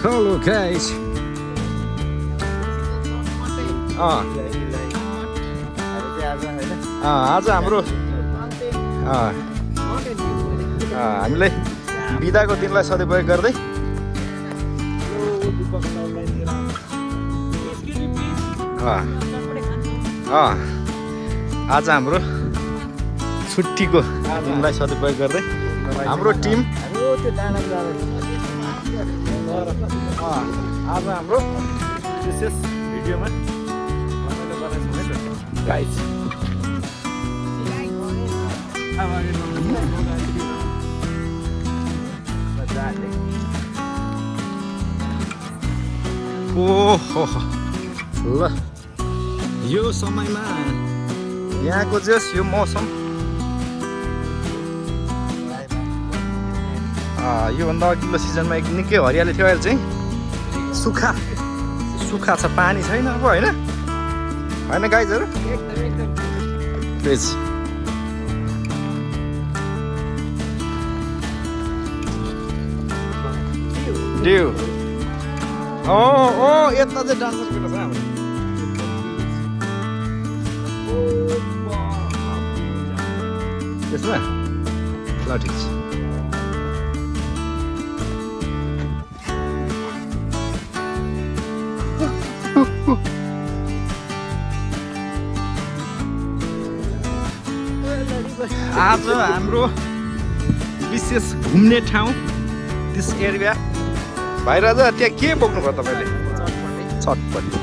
Hello guys. आज हाम्रो हामीले बिदाको दिनलाई सदुपयोग गर्दै आज हाम्रो छुट्टीको दिनलाई सदुपयोग गर्दै हाम्रो टिम आज हाम्रो विशेष भिडियोमा गाइस ओहो ल यो समयमा यहाँको जस यो मौसम योभन्दा अघिल्लो सिजनमा एक निकै हरियाली थियो अहिले चाहिँ सुक्खा छ पानी छैन अब होइन होइन गाइजहरू प्लिज ड्यू ओ यता चाहिँ डान्सर केटा छ हाम्रो त्यसमा ल ठिक छ आज हाम्रो विशेष घुम्ने ठाउँ दिस एरिया भाइ राजा त्यहाँ के बोक्नुभयो तपाईँले चटपटी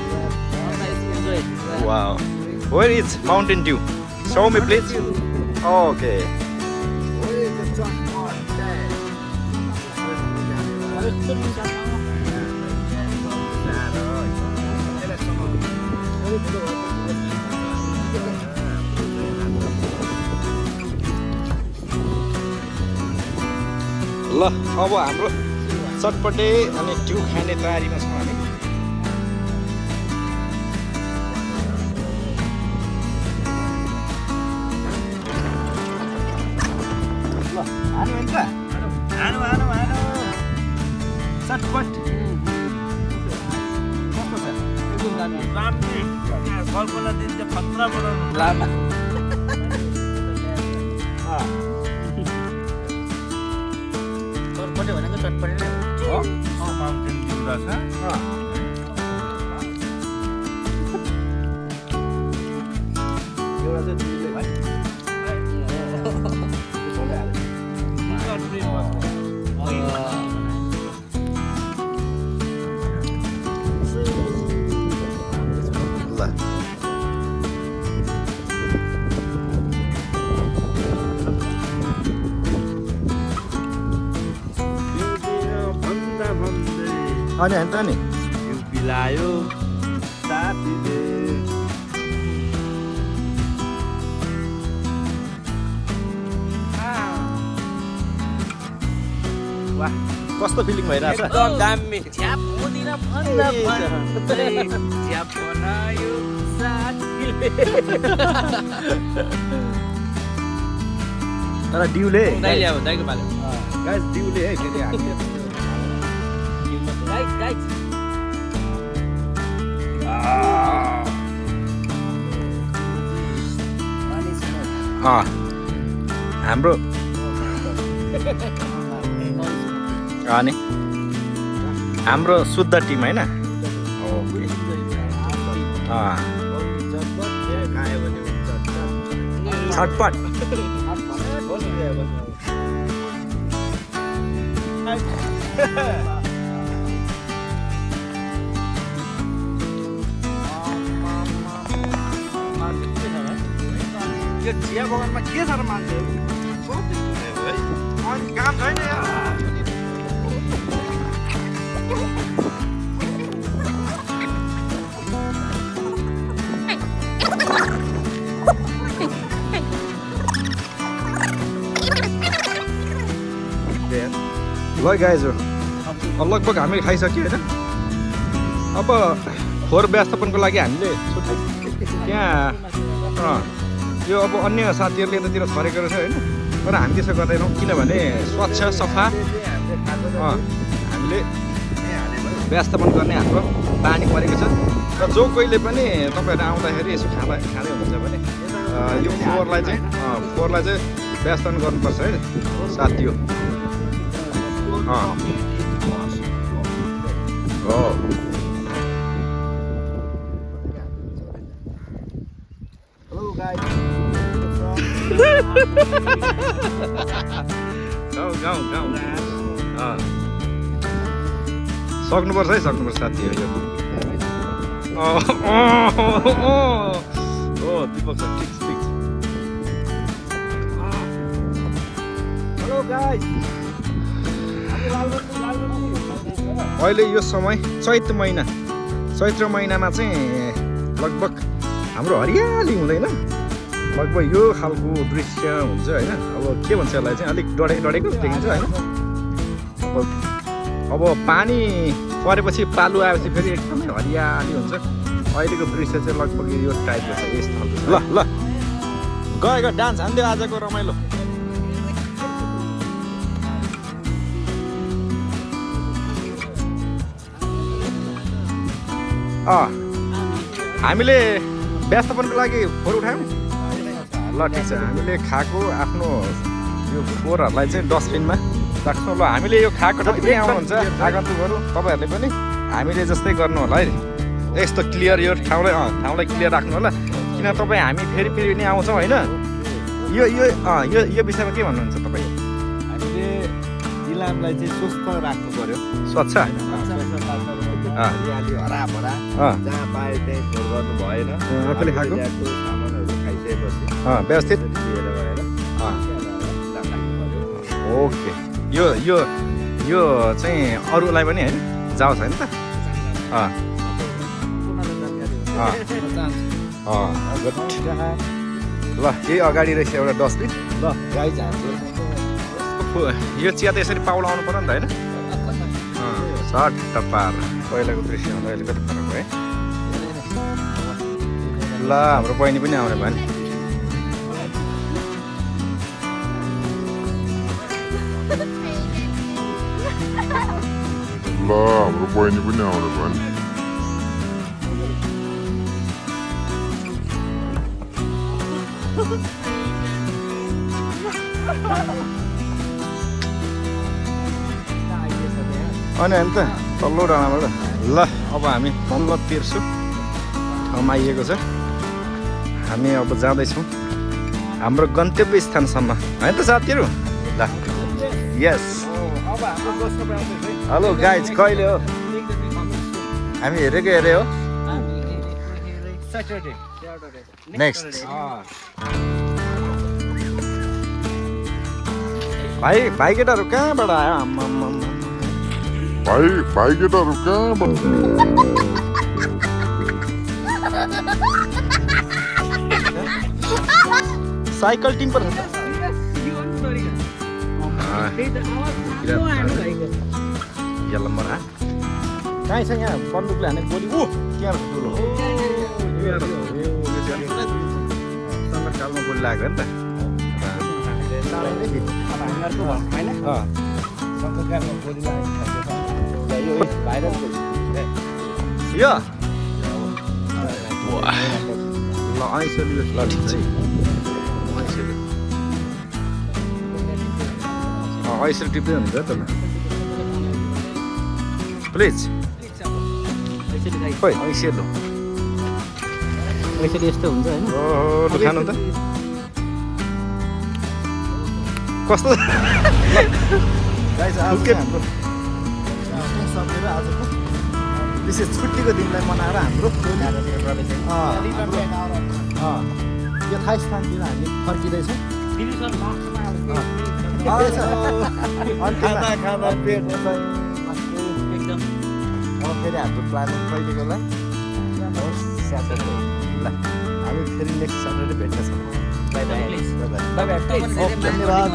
wow where is Mountain Dew show me please okay ल अब हाम्रो चटपटे अनि ड्यू खाने तयारीमा छौँ हामी चटपट कल्पना दिन चाहिँ खतरा बनाउनु लामा चटपटे भनेको चटपटे नै हो माउन्टेन ड्यू रहेछ एउटा चाहिँ दुईले भाइ अनि अन्त नि यो बिलायो साथीले वाह कस्तो फिलिङ भइरहेछ एकदम दामी झ्याप हुँदिन भन्दा भन्दै झ्याप बनायो साथीले तर ड्यूले दाइले अब दाइको पालो गाइस ड्यूले है फेरि हामी गाइस हाम्रो अनि हाम्रो शुद्ध टिम होइन ओके छटपट यो चिया बगानमा के छ र मान्छेहरू अनि काम छैन ल गाइजहरू लगभग हामी खाइसक्यो होइन अब फोहोर व्यवस्थापनको लागि हामीले त्यहाँ यो अब अन्य साथीहरूले यतातिर छरेको रहेछ होइन तर हामी त्यसो गर्दैनौँ किनभने स्वच्छ सफा हामीले व्यवस्थापन गर्ने हाम्रो पानी परेको छ र जो कोहीले पनि तपाईँहरू आउँदाखेरि यसो खाँदै हुनुहुन्छ भने यो फोहोरलाई चाहिँ व्यवस्थापन गर्नुपर्छ है साथी हो। गाउँ सक्नुपर्छ है साथीहरू। दिपक सर ठिक छ। हेलो गाइस, अहिले यो समय चैत्र महिनामा चाहिँ लगभग हाम्रो हरियाली हुँदैन, लगभग यो खालको दृश्य हुन्छ होइन। अब के भन्छ यसलाई चाहिँ अलिक डढेको देखिन्छ होइन। अब पानी परेपछि पालु आएपछि फेरि एकदमै हरियाली हुन्छ। अहिलेको दृश्य चाहिँ लगभग यो टाइपको छ, यस्तो खालको छ। ल गयो डान्स हान्दियो आजको रमाइलो। हामीले व्यवस्थापनको लागि फोहोर उठायौँ। ल ठिक छ, हामीले खाएको आफ्नो यो फोहोरहरूलाई चाहिँ डस्टबिनमा राख्छौँ। ल हामीले यो खाएको जति पनि आउनुहुन्छ आगन्तुकहरू तपाईँहरूले पनि हामीले जस्तै गर्नु होला है। यस्तो क्लियर यो ठाउँलाई क्लियर राख्नु होला, किन तपाईँ हामी फेरि पनि आउँछौँ होइन। यो विषयमा के भन्नुहुन्छ तपाईँ? हामीले इलामलाई चाहिँ स्वस्थ राख्नु पर्यो, स्वच्छ हरियाली हराभरा जहाँ पाए त्यहीँ फोहोर गर्नु भएन। आफूले खाएको सामानहरू खाइसकेपछि व्यवस्थित लिएर गएर ओके। यो चाहिँ अरूलाई पनि होइन जाओस् होइन त। ल यही अगाडि रहेछ एउटा डस्टबिन। ल गाई झार्छु। यो चिया त यसरी पाउला आउनु पर्यो नि त होइन। सट्ट पार पहिलाको दृश्य हुँदा अहिले कति फरक भयो है। ल हाम्रो बहिनी पनि आउने भयो नि। हाम्रो बहिनी पनि आउने भयो नि। अनि त तल्लो डाँडाबाट ल अब हामी तल्लो तिर्सु ठाउँमा आइएको छ। हामी अब जाँदैछौँ हाम्रो गन्तव्य स्थानसम्म होइन त साथीहरू। ल यस हेलो गाइज, कहिले हो हामी हेरे हो नेक्स्ट। भाइ केटाहरू कहाँबाट आयो? भाइ केटाहरू कहाँबाट? साइकल टिम पर कहीँ छ यहाँ बन्दुकले हाने गोली। त्यहाँ ठुलो सङ्कटकालमा गोली लाग्यो नि त। यो ल ऐसली ल ठिक छ ऐसली टिप्दै हुन्छ त ल प्लिज। खोइ ऐसेलो यस्तो हुन्छ होइन। लु खानु त कस्तो सकेर आजको विशेष छुट्टीको दिनलाई मनाएर हाम्रो यो थाई स्थानतिर हामी फर्किँदैछौँ। खाँदा पेट एकदम अब फेरि हाम्रो प्लानिङ कहिलेकोलाई स्याटरडे। ल हामी फेरि नेक्स्ट स्याटरडे भेट्नेछौँ। Bye bye. धन्यवाद।